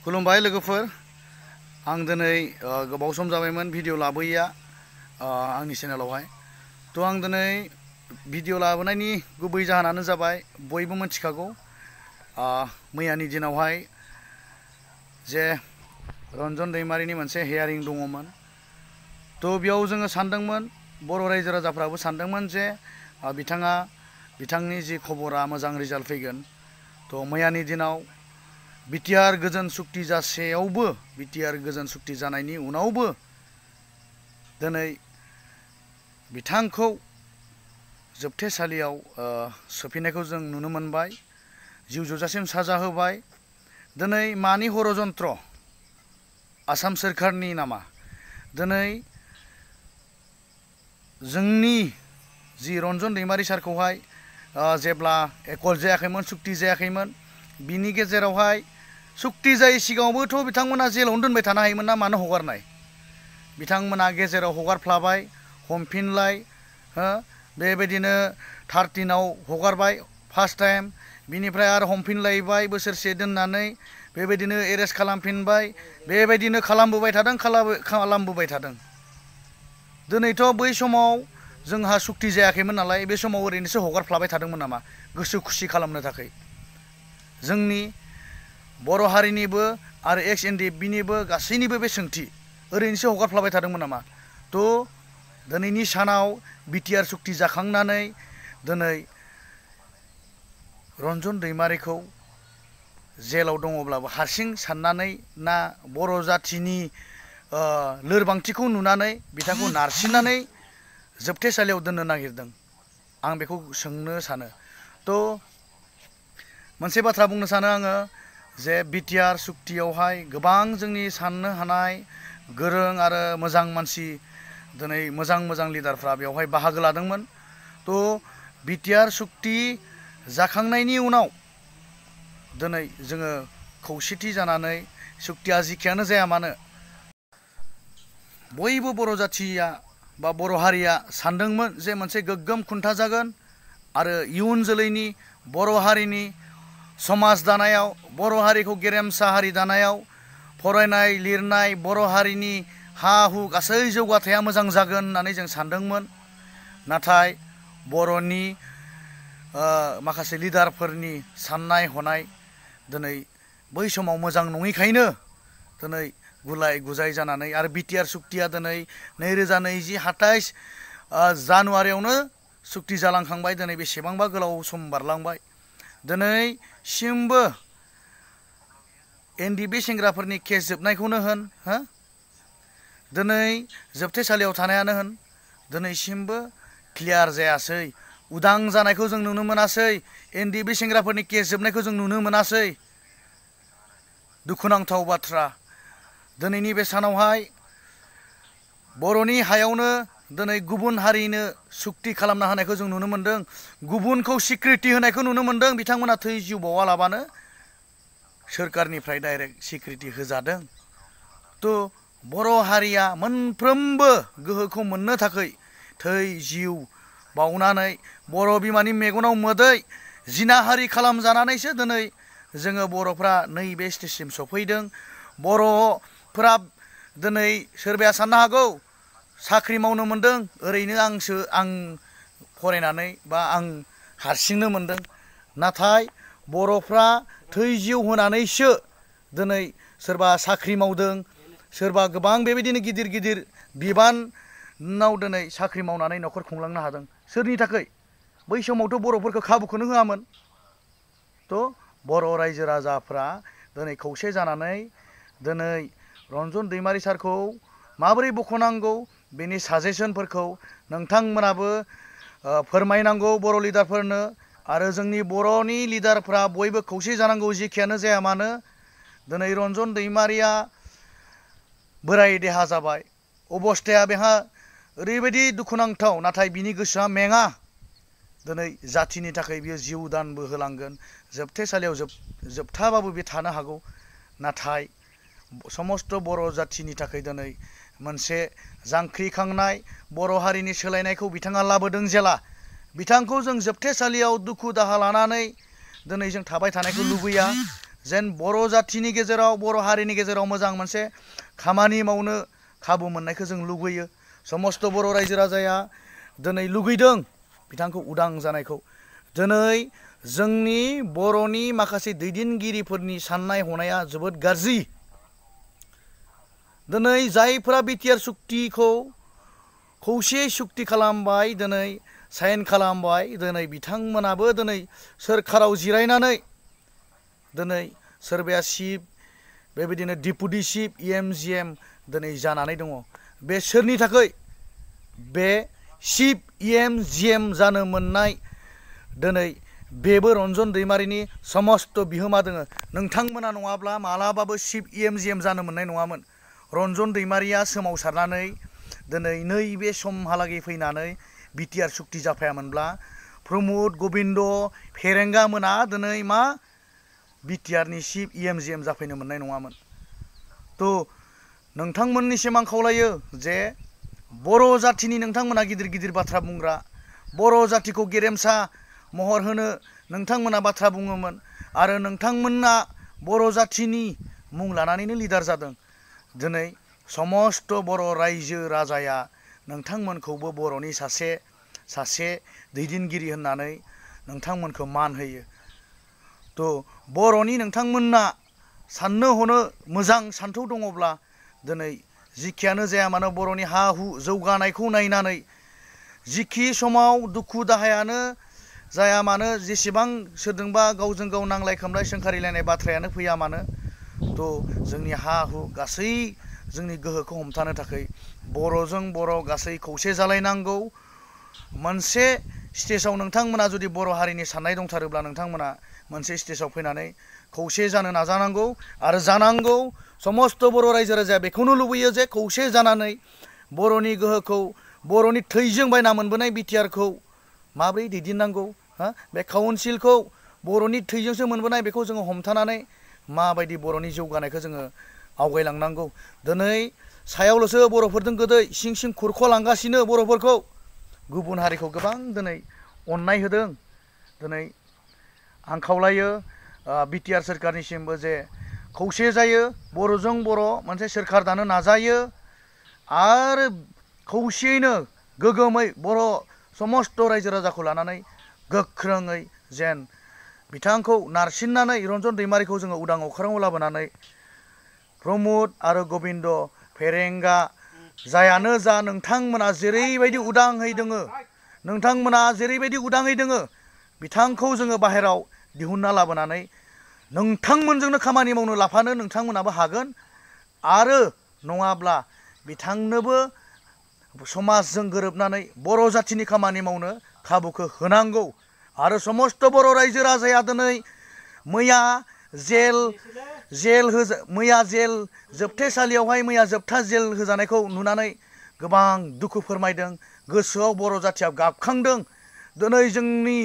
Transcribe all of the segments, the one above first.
खुलुमबाय लोगोफोर आं दिनै गोबाव सम जाबायमोन भिडिअ लाबोयैया आंनि चेनेलावहाय थ' आं दिनै भिडिअ लाबोनायनि गुबै जाहोनानो जाबाय बयबो मिथिखागौ मैयानि दिनावहाय जे रन्जन दैमारिनि मोनसे हियारिं दङमोन थ' बेयाव जोङो सानदोंमोन बर' रायजो राजाफ्राबो सानदोंमोन जे बिथांनि जि खबरा मोजां रिजाल्ट फैगोन थ' मैयानि दिनाव बिटिआर गोजोन सुक्ति जासेयावबो बिटिआर गोजोन सुक्ति जानायनि उनावबो दिनै बिथांखौ जोबथेसालियाव सोफिननायखौ जों नुनो मोनबाय जिउ जोबजासिम साजा होबाय दिनै मानि हरजन्त्र आसाम सोरखारनि नामा दिनै जोंनि जि रन्जन दैमारि सारखौहाय जेब्ला एकल जायाखैमोन सुक्ति जायाखैमोन बिनि गेजेरावहाय सुक्ति जायै सिगाङावबोथ' बिथांमोना जेलावनो दोनबाय थानो हायोमोन ना मानो हगारनाय बिथांमोना गेजेराव हगारफ्लाबाय हमफिनलाय बेबायदिनो 13आव हगारबाय फार्स्ट टाइम बिनिफ्राय आरो हमफिनलायबाय बोसोरसे दोननानै बेबायदिनो एरेस्ट खालामफिनबाय बेबायदिनो खालामबोबाय थादों दिनैथ' बै समाव जोंहा सुक्ति जायाखैमोन नालाय बे समाव ओरैनोसो हगारफ्लाबाय थादोंमोन नामा गोसो खुसि खालामनो थाखाय जोंनि बर' हारिनिबो आरो एक्स एनडिएफबिनिबो गासैनिबो बे सोंथि ओरैनोसो हगारफ्लाबाय थादोंमोन नामा थ' दिनैनि सानाव बिटिआर सुक्ति जाखांनानै दिनै रन्जन दैमारिखौ जेलाव दङब्लाबो हारसिं साननानै ना बर' जाथिनि लोरबांथिखौ नुनानै बिथांखौ नारसिननानै जोबथेसालियाव दोननो नागिरदों आं बेखौ सोंनो सानो थ' मोनसे बाथ्रा बुंनो सानो आङो जे बिटिआर सुक्तियावहाय गोबां जोंनि साननो हानाय गोरों आरो मोजां मानसि दिनै मोजां लिडारफ्रा बेवहाय बाहागो लादोंमोन थ' बिटिआर सुक्ति जाखांनायनि उनाव दिनै जोङो खौसेथि जानानै सुक्तिया जिखियानो जाया मानो बयबो बर' जाथिया बा बर' हारिया सानदोंमोन जे मोनसे गोग्गोम खुन्था जागोन आरो इयुन जोलैनि बर' हारिनि समाज दानायाव बर' हारिखौ गेरेमसा हारि दानायाव फरायनाय लिरनाय बर' हारिनि हा हु गासै जौगाथाया मोजां जागोन होननानै जों सानदोंमोन नाथाय बर'नि माखासे लिडारफोरनि साननाय हनाय दिनै बै समाव मोजां नङैखायनो दिनै गुलाय गुजाय जानानै आरो बिटिआर सुक्तिया दिनै 2027 जानुवारियावनो सुक्ति जालांखांबाय दिनै बेसेबांबा गोलाव सम बारलांबाय दिनैसिमबो एनडिएफबि सेंग्राफोरनि केस जोबनायखौनो होन दिनै जोबथेसालियाव थानायानो होन दिनैसिमबो क्लियार जायासै उदां जानायखौ जों नुनो मोनासै एनडिएफबि सेंग्राफोरनि केस जोबनायखौ जों नुनो मोनासै दुखुनांथाव बाथ्रा दिनैनि बे सानावहाय बर'नि हायावनो दिनै गुबुन हारिनो सुक्ति खालामना होनायखौ जों नुनो मोन्दों गुबुनखौ सिक्रिटि होनायखौ नुनो मोन्दों बिथांमोना थै जिउ बावालाबानो सोरखारनिफ्राय डाइरेक्ट सिक्रिटि होजादों थ' बर' हारिया मोनफ्रोमबो गोहोखौ मोननो थाखाय थै जिउ बावनानै बर' बिमानि मेगनाव मोदै जिनाहारि खालामजानानैसो दिनै जोङो बर'फ्रा नैबे स्टेजसिम सफैदों बर'फोरा दिनै सोरबाया साननो हागौ साख्रि मावनो मोन्दों ओरैनो आं फरायनानै बा आं हारसिंनो मोन्दों नाथाय बर'फ्रा थै जिउ होनानैसो दिनै सोरबा साख्रि मावदों सोरबा गोबां बेबायदिनो गिदिर बिबानाव दिनै साख्रि मावनानै न'खर खुंलांनो हादों सोरनि थाखाय बै समावथ' बर'फोरखौ खाबुखौनो होआमोन थ' बर' रायजो राजाफ्रा दिनै खौसे जानानै दिनै रन्जन दैमारि सारखौ माबोरै बख'नांगौ बेनि साजेसनफोरखौ नोंथांमोनाबो फोरमायनांगौ बर' लिडारफोरनो आरो जोंनि बर'नि लिडारफ्रा बयबो खौसे जानांगौ जेखियानो जाया मानो दिनै रन्जन दैमारिया बोराय देहा जाबाय अबस्थाया बेहा ओरैबायदि दुखुनांथाव नाथाय बिनि गोसोआ मेङा दिनै जाथिनि थाखाय बियो जिउ दानबो होलांगोन जोबथेसालियाव जोबथाबाबो बे थानो हागौ नाथाय समस्त बर' जाथिनि थाखाय दिनै मोनसे जांख्रिखांनाय बर' हारिनि सोलायनायखौ बिथाङा लाबोदों जेला बिथांखौ जों जोबथेसालियाव दुखु दाहा लानानै दिनै जों थाबाय थानायखौ लुबैया जेन बर' जाथिनि गेजेराव बर' हारिनि गेजेराव मोजां मोनसे खामानि मावनो खाबु मोननायखौ जों लुगैयो। समस्त बर' रायजो राजाया दिनै लुगैदों बिथांखौ उदां जानायखौ। दिनै जोंनि बर'नि माखासे दैदेनगिरिफोरनि साननाय हनाया जोबोद गाज्रि। दिनै जायफोरा बिटिआर सुक्तिखौ खौसे सुक्ति खालामबाय, दिनै साइन खालामबाय, दिनै बिथांमोनाबो दिनै सोरखाराव जिरायनानै दिनै सोरबाया चिफ, बेबायदिनो डिपुटि चिफ, EM दिनै जानानै दङ। बे सोरनि थाखाय? बे चिफ EM जानो मोननाय दिनै बेबो रन्जन दैमारिनि समस्त बिहोमा दोङो। नोंथांमोना नङाब्ला मालाबाबो चिफ EM जानो मोननाय नङामोन। रन्जन दैमारिया सोमावसारनानै दिनै नैबे समहालागै फैनानै बिटिआर सुक्ति जाफायामोनब्ला प्रमद गबिन्द फेरेंगा मोना दिनै मा बिटिआरनि चिफ EM जाफैनो मोननाय नङामोन। थ' नोंथांमोननिसिम आं खावलायो जे बर' जाथिनि नोंथांमोना गिदिर गिदिर बाथ्रा बुंग्रा, बर' जातिखौ गेरेमसा महर होनो नोंथांमोना बाथ्रा बुङोमोन आरो नोंथांमोना बर' जाथिनि मुं लानानैनो लिडार जादों। दिनै समस्त बर' रायजो राजाया नोंथांमोनखौबो बर'नि सासे दैदेनगिरि होननानै नोंथांमोनखौ मान होयो। थ' बर'नि नोंथांमोना साननो हनो मोजां सान्थौ दङब्ला दिनै जिखियानो जाया मानो बर'नि हा हु जौगानायखौ नायनानै जिखि समाव दुखु दाहायानो जाया मानो, जेसेबां सोरजोंबा गावजों गाव नांलाय खमलाय सोंखारिलायनाय बाथ्रायानो फैया मानो, थ' जोंनि हा हु गासै जोंनि गोहोखौ हमथानो थाखाय बर'जों बर' गासै खौसे जालायनांगौ। मोनसे स्टेजाव नोंथांमोना जुदि बर' हारिनि साननाय दंथारोब्ला नोंथांमोना मोनसे स्टेजाव फैनानै खौसे जानो नाजानांगौ आरो जानांगौ। समस्त बर' रायजो राजाया बेखौनो लुबैयो जे खौसे जानानै बर'नि गोहोखौ, बर'नि थैजों बायना मोनबोनाय बिटिआरखौ माबोरै दैदेननांगौ, बे काउन्सिलखौ बर'नि थैजोंसो मोनबोनाय, बेखौ जोङो हमथानानै माबायदि बर'नि जौगानायखौ जोङो आवगायलांनांगौ। दिनै सायावल'सो बर'फोरजों गोदै सिं सिं खुरख'लांगासिनो बर'फोरखौ। गुबुन हारिखौ गोबां दिनै अननाय होदों। दिनै आं खावलायो बिटिआर सोरखारनिसिमबो जे खौसे जायो, बर'जों बर' मोनसे सोरखार दानो नाजायो आरो खौसेयैनो गोगोमै बर' समस्त रायजो राजाखौ लानानै गोख्रोङै जेन बिथांखौ नारसिननानै रन्जन दैमारिखौ जोङो उदां अख्राङाव लाबोनानै प्रमद आरो गबिन्द फेरेंगा जायानो जा नोंथांमोना जेरैबायदि उदाङै दोङो, नोंथांमोना जेरैबायदि उदाङै दोङो, बिथांखौ जोङो बाहेराव दिहुनना लाबोनानै नोंथांमोनजोंनो खामानि मावनो लाफानो नोंथांमोनाबो हागोन। आरो नङाब्ला बिथांनोबो समाजजों गोरोबनानै बर' जाथिनि खामानि मावनो खाबुखौ होनांगौ। आरो समस्त बर' रायजो राजाया दिनै मैया जेल जोबथेसालियावहाय मैया जोबथा जेल होजानायखौ नुनानै गोबां दुखु फोरमायदों, गोसोआव बर' जाथिया गाबखांदों। दिनै जोंनि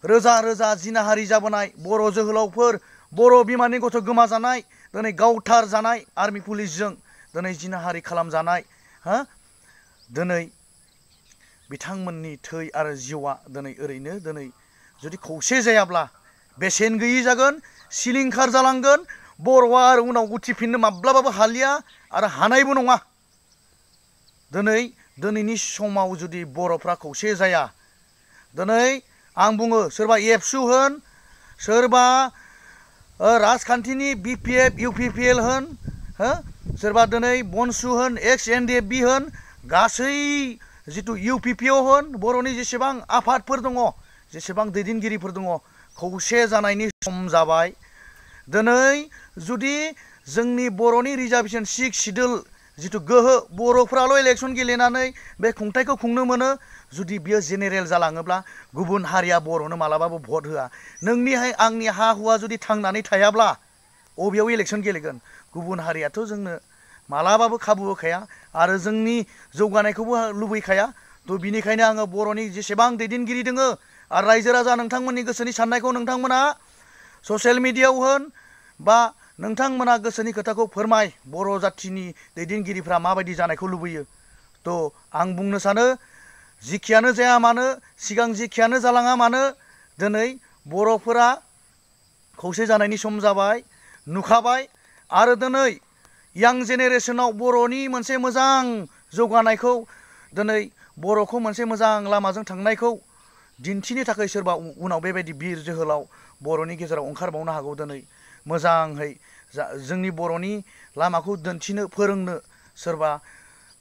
रोजा रोजा जिनाहारि जाबोनाय बर' जोहोलावफोर, बर' बिमानि गथ' गोमाजानाय, दिनै गावथार जानाय आर्मि पुलिसजों दिनै जिनाहारि खालामजानाय, दिनै बिथांमोननि थै आरो जिउआ दिनै ओरैनो दिनै जुदि खौसे जायाब्ला बेसेन गैयि जागोन, सिलिंखार जालांगोन। बर'आ आरो उनाव उथिफिननो माब्लाबाबो हालिया आरो हानायबो नङा। दिनैनि समाव जुदि बर'फ्रा खौसे जाया, दिनै आं बुङो सोरबा एबसु होन, सोरबा राजखान्थिनि BPF UPPL होन, सोरबा दिनै बनसु होन, एक्स NDFB होन, गासै जिथु UPPO होन, बर'नि जेसेबां आफादफोर दङ, जेसेबां दैदेनगिरिफोर दङ, खौसे जानायनि सम जाबाय। दिनै जुदि जोंनि बर'नि रिजार्भेसन 6 सिडुल जिथु गोहो, बर'फ्राल' इलेक्सन गेलेनानै बे खुंथायखौ खुंनो मोनो, जुदि बियो जेनेरेल जालाङोब्ला गुबुन हारिया बर'नो मालाबाबो भट होआ। नोंनिहाय आंनि हा हुआ जुदि थांनानै थायाब्ला अबेयाव इलेक्सन गेलेगोन? गुबुन हारियाथ' जोंनो मालाबाबो खाबु होखाया आरो जोंनि जौगानायखौबो लुबैखाया। थ' बिनिखायनो आङो बर'नि जेसेबां दैदेनगिरि दोङो आरो रायजो राजा, नोंथांमोननि गोसोनि साननायखौ नोंथांमोना ससियेल मिडियायाव होन बा नोंथांमोना गोसोनि खोथाखौ फोरमाय, बर' जाथिनि दैदेनगिरिफ्रा माबायदि जानायखौ लुबैयो। थ' आं बुंनो सानो जिखियानो जाया मानो, सिगां जिखियानो जालाङा मानो, दिनै बर'फोरा खौसे जानायनि सम जाबाय। नुखाबाय आरो दिनै यां जेनेरेशनाव बर'नि मोनसे मोजां जौगानायखौ दिनै बर'खौ मोनसे मोजां लामाजों थांनायखौ दिन्थिनो थाखाय सोरबा उनाव बेबायदि बिर जोहोलाव बर'नि गेजेराव ओंखारबावनो हागौ दिनै मोजाङै जोंनि बर'नि लामाखौ दिन्थिनो फोरोंनो सोरबा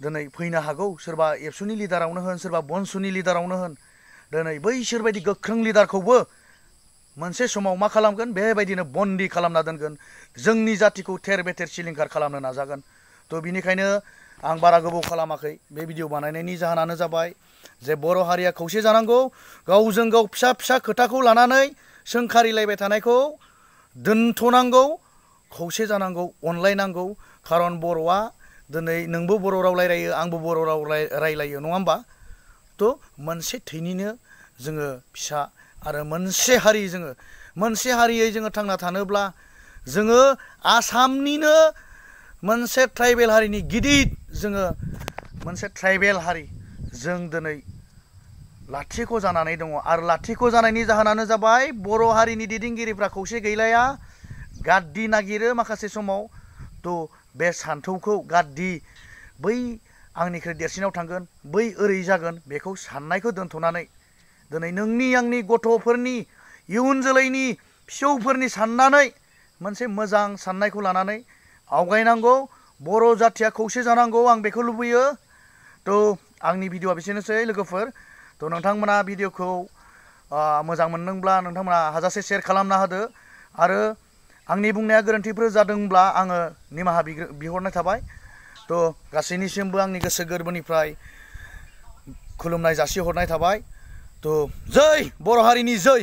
दिनै फैनो हागौ सोरबा एबसुनि लिडारावनो होन सोरबा बनसुनि लिडारावनो होन दिनै बैसोरबायदि गोख्रों लिडारखौबो मोनसे समाव मा खालामगोन बेबायदिनो बन्दी खालामना दोनगोन जोंनि जातिखौ थेर बेथेर सिलिंखार खालामनो नाजागोन थ' बिनिखायनो आं बारा गोबाव खालामाखै बे भिडिअ बानायनायनि जाहोनानो जाबाय जे बर' हारिया खौसे जानांगौ गावजों गाव फिसा फिसा खोथाखौ लानानै सोंखारिलायबाय थानायखौ दोनथ'नांगौ खौसे जानांगौ अनलायनांगौ खारन बर'आ दिनै नोंबो बर' राव रायलायो आंबो बर' राव रायलायो नङा होमबा थ' मोनसे थैनिनो जोङो फिसा आरो मोनसे हारि जोङो मोनसे हारियै जोङो थांना थानोब्ला जोङो आसामनिनो मोनसे ट्राइबेल हारिनि गिदिर जोङो मोनसे ट्राइबेल हारि जों दिनै लाथिख' जानानै दङ आरो लाथिख' जानायनि जाहोनानो जाबाय बर' हारिनि दैदेनगिरिफ्रा खौसे गैलाया गाद्दि नागिरो माखासे समाव थ' बे सान्थौखौ गाद्दि बै आंनिख्रुइ देरसिनाव थांगोन बै ओरै जागोन बेखौ साननायखौ दोनथ'नानै दिनै नोंनि आंनि गथ'फोरनि इयुन जोलैनि फिसौफोरनि साननानै मोनसे मोजां साननायखौ लानानै आवगायनांगौ बर' जाथिया खौसे जानांगौ आं बेखौ लुबैयो थ' आंनि भिडिअआ बेसेनोसै लोगोफोर थ' नोंथांमोना भिडिअखौ मोजां मोनदोंब्ला नोंथांमोना हाजासे शेयार खालामना होदो आरो आंनि बुंनाया गोरोन्थिफोर जादोंब्ला आङो निमाहा बिहरनाय थाबाय थ' गासैनिसिमबो आंनि गोसो गोरबोनिफ्राय खुलुमनाय जासिहरनाय थाबाय थ' जै बर' हारिनि जै